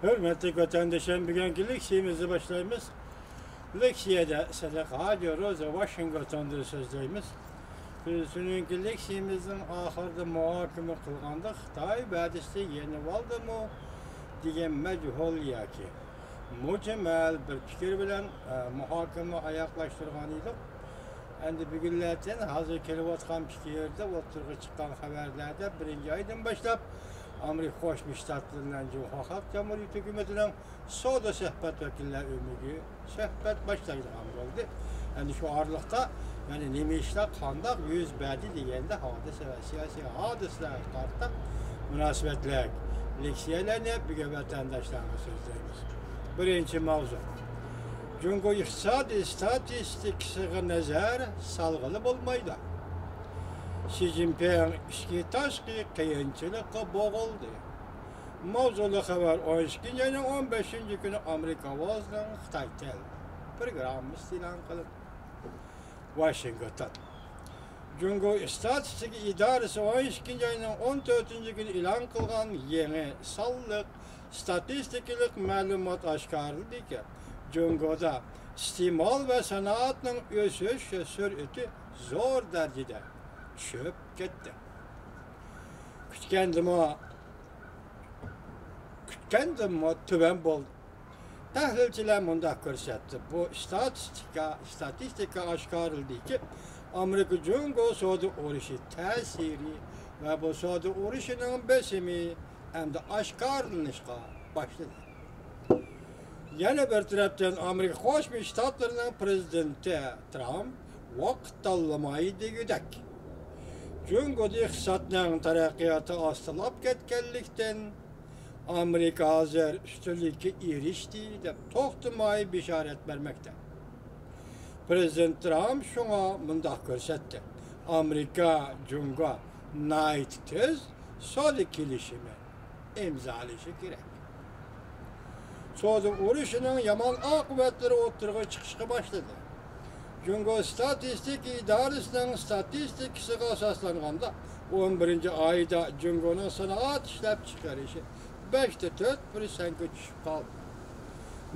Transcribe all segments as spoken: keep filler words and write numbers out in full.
ھۆرمەتلىك ۋەتەندىشىم، بۈگۈنكى لېكسىيەمىزنى باشلايمىز. لېكسىيەدە سىلەر رادىيو روزا ۋاشىنگتوندىن سۆزلەيمىز. بىز بۈگۈنكى لېكسىيەمىزنىڭ ئاخىرىدا مۇھاكىمە قىلغاندا خىتاي ۋەدىسى يېنىۋالدىمۇ دېگەن مەجھۇل ياكى مۇجمەل بىر پىكىر بىلەن، ئە، مۇھاكىمە ئاياغلاشتۇرغان ئىدۇق. ئەمدى بۈگۈنلەردىن ھازىر كېلىۋاتقان پىكىردە ئوتتۇرىغا چىققان خەۋەرلەردە بىرىنچى ئايدىن باشلاپ ئامېرىكا قوشما شتاتلىرى بىلەن جۇڭخۇا خەلق جۇمھۇرىيىتى ھۆكۈمىتىنىڭ سودا سۆھبەت ۋەكىللەر ئۆمىكى سۆھبەت باشلايدىغان بولدى. ئەمدى شۇ ئارىلىقتا، يەنى نېمە ئىشلار قانداق يۈز بەردى دېگەندە ھادىسە ۋە سىياسىي ھادىسىلەرگە قارىتا مۇناسىۋەتلىك لېكسىيەلەرنى بۈگۈن ۋەتەنداشلارغا سۆزلەيمىز. بىرىنچى ماۋزۇ. جۇڭگو ئىقتىسادىي ستاتىستىكىسىغا نەزەر سالغىلى بولمايدۇ. شى جىنپىڭ ئىچكى تاشقى قىيىنچىلىققا بوغۇلدى. ماۋزۇلۇق خەۋەر ئون ئىككىنچى ئاينىڭ ئون بەشىنچى كۈنى ئامېرىكا ئاۋازىنىڭ خىتاي تىل پروگراممىسىدا ئېلان قىلىندى. ۋاشىنگتون. جۇڭگو ئىستاتىستىكا ئىدارىسى ئون ئىككىنچى ئاينىڭ ئون تۆتىنچى كۈنى ئېلان قىلغان يېڭى سانلىق ستاتىستىكىلىق مەلۇمات ئاشكارىلىدىكى، جۇڭگودا ئىستېمال ۋە سانائەتنىڭ ئۆسۈش سۈرئىتى زور دەرىجىدە چۈشۈپ كەتتى. كۈتكەندىمۇ، كۈتكەندىنمۇ تۆۋەن بولدى. تەھلىلچىلەر مۇنداق كۆرسەتتى، بۇ ئىستاتىستىكا، ئىستاتىستىكا ئاشكارىلىدىكى، ئامېرىكا جۇڭگو سودا ئۇرۇشى تەسىرى ۋە بۇ سودا ئۇرۇشىنىڭ بېسىمى ئەمدى ئاشكارىلىنىشقا باشلىدى. يەنە بىر تەرەپتىن، ئامېرىكا قوشما شتاتلىرىنىڭ پىرېزىدېنتى ترامپ ۋاقىت تاللىماي دېگۈدەك، جۇڭگودا ئىقتىسادنىڭ تەرەققىياتى ئاستىلاپ كەتكەنلىكتىن، ئامېرىكا ھازىر ئۈستۈنلۈككە ئېرىشتى دەپ توختىماي بېشارەت بەرمەكتە. پىرېزىدېنت ترامپ شۇڭا مۇنداق كۆرسەتتى، ئامېرىكا جۇڭگو ناھايىتى تېز سودا كېلىشىمى ئىمزالىشى كېرەك. سودا ئۇرۇشىنىڭ يامان ئاقىۋەتلىرى ئوتتۇرىغا چىقىشقا باشلىدى. جۇڭگو ئىستاتىستىكا ئىدارىسىنىڭ ستاتىستىكىسىغا ئاساسلانغاندا، ئون بىرىنچى ئايدا جۇڭگونىڭ سانائەت ئىشلەپچىقىرىشى بەشتە تۆت پىرسەنتكە چۈشۈپ قالدى.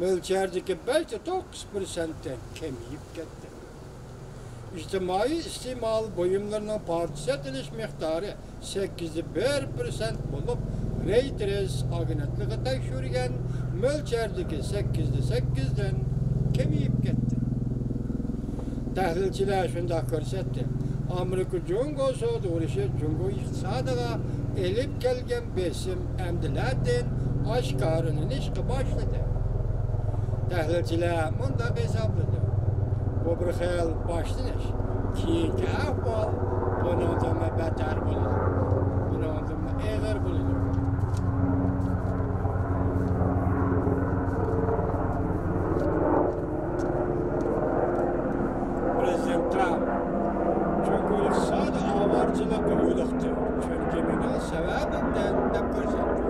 مۆلچەردىكى بەشتە توققۇز پىرسەنتتىن كېمىيىپ كەتتى. ئىجتىمائىي ئىستېمال بۇيۇملىرىنىڭ پارچە سېتىلىش مىقدارى سەككىزدە بىر پىرسەنت بولۇپ، رېيتېرس ئاگېنتلىقى تەكشۈرگەن مۆلچەردىكى سەككىزدە سەككىزدىن كېمىيىپ كەتتى. تەھلىلچىلەر شۇنداق كۆرسەتتى، ئامېرىكا جۇڭگو سودا ئۇرۇشى جۇڭگو ئىقتىسادىغا ئېلىپ كەلگەن بېسىم ئەمدىلەتىن ئاشكارىلىنىشقا باشلىدى. تەھلىلچىلەر مۇنداق ھېسابلىدى، بۇ بىر خىل باشلىنىش، كېيىنكى ئەھۋال بۇنىڭدىنمۇ بەتتەر بولىدۇ، بۇنىڭدىنمۇ ئېغىر بولىدۇ. پىرېزىدېنت ترامپ جۇڭگو ئىقتىسادى ئاۋارىچىلىققا يولۇقتى، چۈنكى مېنىڭ سەۋەبىمدىن دەپ كۆرسەتتى.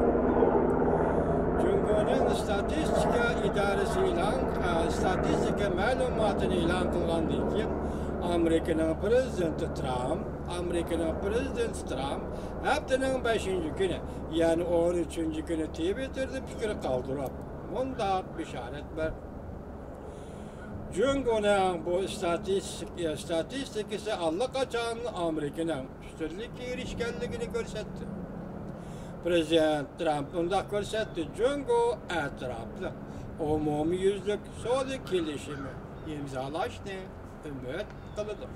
جۇڭگونىڭ ستاتىستىكا ئىدارىسى ئېلان، ئە، ستاتىستىكا مەلۇماتىنى ئېلان قىلغاندىن كېيىن، ئامېرىكىنىڭ پىرېزىدېنتى ترامپ، ئامېرىكىنىڭ پىرېزىدېنتى ترامپ ھەپتىنىڭ بەشىنچى كۈنى، يەنى ئون ئۈچىنچى كۈنى تىۋىتتېردا پىكىر قالدۇرۇپ، مۇنداق بېشارەت بەردى. جۇڭگونىڭ بۇ ئىستاتىستىك-، ئىستاتىستىكىسى ئاللىقاچان ئامېرىكىنىڭ ئۈستۈنلۈككە ئېرىشكەنلىكىنى كۆرسەتتى. پىرېزىدېنت ترامپ مۇنداق كۆرسەتتى، جۇڭگو ئەتراپلىق ئومۇميۈزلۈك سودا كېلىشىمى ئىمزالاشنى ئۈمىد قىلىدۇ.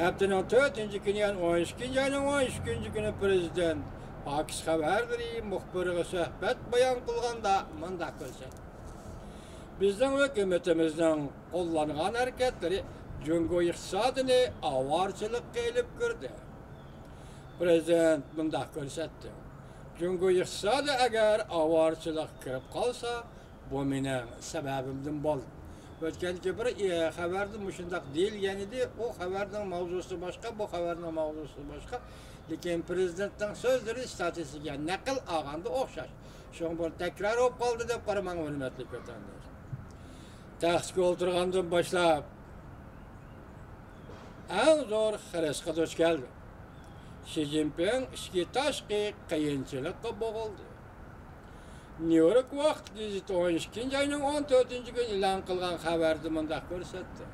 ھەپتىنىڭ تۆتىنچى كۈنى، يەنى ئون ئىككىنچى ئاينىڭ ئون ئىككىنچى كۈنى پىرېزىدېنت پاكس خەۋەرلىرى مۇخبىرىغا سۆھبەت بايان قىلغاندا مۇنداق كۆرسەتتى. بىزنىڭ ھۆكۈمىتىمىزنىڭ قوللانغان ھەرىكەتلىرى جۇڭگو ئىقتىسادىنى ئاۋارىچىلىققا ئېلىپ كىردى. پىرېزىدېنت مۇنداق كۆرسەتتى، جۇڭگو ئىقتىسادى ئەگەر ئاۋارىچىلىققا كىرىپ قالسا، بۇ مېنىڭ سەۋەبىمدىن بولدى. ئۆتكەنكى بىر، ئى، خەۋەردە مۇشۇنداق دېيىلگەن ئىدى، ئۇ خەۋەرنىڭ ماۋزۇسى باشقا، بۇ خەۋەرنىڭ ماۋزۇسى باشقا. لېكىن پىرېزىدېنتنىڭ سۆزلىرى ستاتىستىكىغا نەقىل ئالغاندا ئوخشاش. شۇڭا بۇ تەكرار بولۇپ قالدى دەپ قارىماڭ، ھۆرمەتلىك ۋەتەنداشلار. تەختكە ئولتۇرغاندىن باشلاپ ئەڭ زور خىرىسقا دۇچ كەلدى. شى جىنپىڭ ئىچكى تاشقى قىيىنچىلىققا بوغۇلدى. نيۇ يورك ۋاقىت گېزىتى ئون ئىككىنچى ئاينىڭ ئون تۆتىنچى كۈنى ئېلان قىلغان خەۋەردە مۇنداق كۆرسەتتى: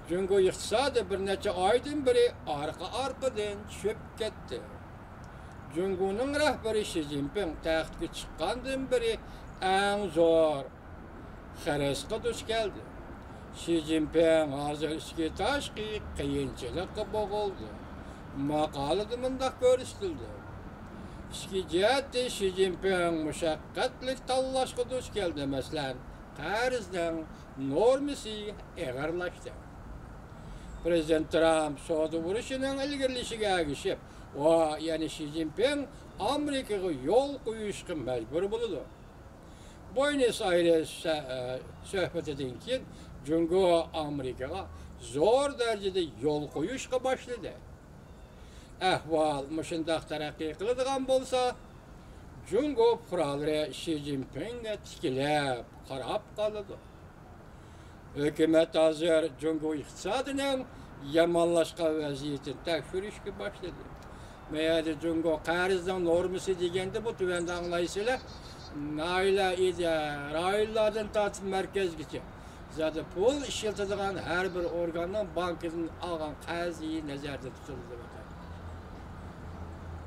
جۇڭگو ئىقتىسادى بىر نەچچە ئايدىن بېرى ئارقا-ئارقىدىن چۈشۈپ كەتتى. جۇڭگونىڭ رەھبىرى شى جىنپىڭ تەختكە چىققاندىن بېرى ئەڭ زور خىرىسقا دۇچ كەلدى. شى جىنپىڭ ھازىر ئىچكى-تاشقى قىيىنچىلىققا بوغۇلدى. ماقالىدە مۇنداق كۆرسىتىلدى: ئىچكى جەھەتتە شى جىنپىڭ مۇشەققەتلىك تاللاشقا دۇچ كەلدى. مەسىلەن، قەرزنىڭ نورمىسى ئېغىرلاشتى. پىرېزىدېنت ترامپ سودا ئۇرۇشىنىڭ ئىلگىرىلىشىگە ئەگىشىپ، ئۇ، يەنى شى جىنپىڭ ئامېرىكىغا يول قويۇشقا مەجبۇر بولىدۇ. بۇينس ئايرېس سە-، سۆھبىتىدىن كېيىن جۇڭگو ئامېرىكىغا زور دەرىجىدە يول قويۇشقا باشلىدى. ئەھۋال مۇشۇنداق تەرەققىي قىلىدىغان بولسا، جۇڭگو پۇقرالىرى شى جىنپىڭگە تىكىلىپ قاراپ قالىدۇ. ھۆكۈمەت ھازىر جۇڭگو ئىقتىسادىنىڭ يامانلاشقان ۋەزىيىتىنى تەكشۈرۈشكە باشلىدى. بۇ يەردە جۇڭگو قەرزنىڭ نورمىسى دېگەندە، بۇ تۆۋەندە ئاڭلايسىلەر. ناھىيەلەر، ئىدارە رايونلاردىن تارتىپ مەركەزگىچە زادى پۇل ئىشلىتىدىغان ھەر بىر ئورگاننىڭ بانكىدىن ئالغان قەرزى نەزەردە تۇتۇلىدۇ.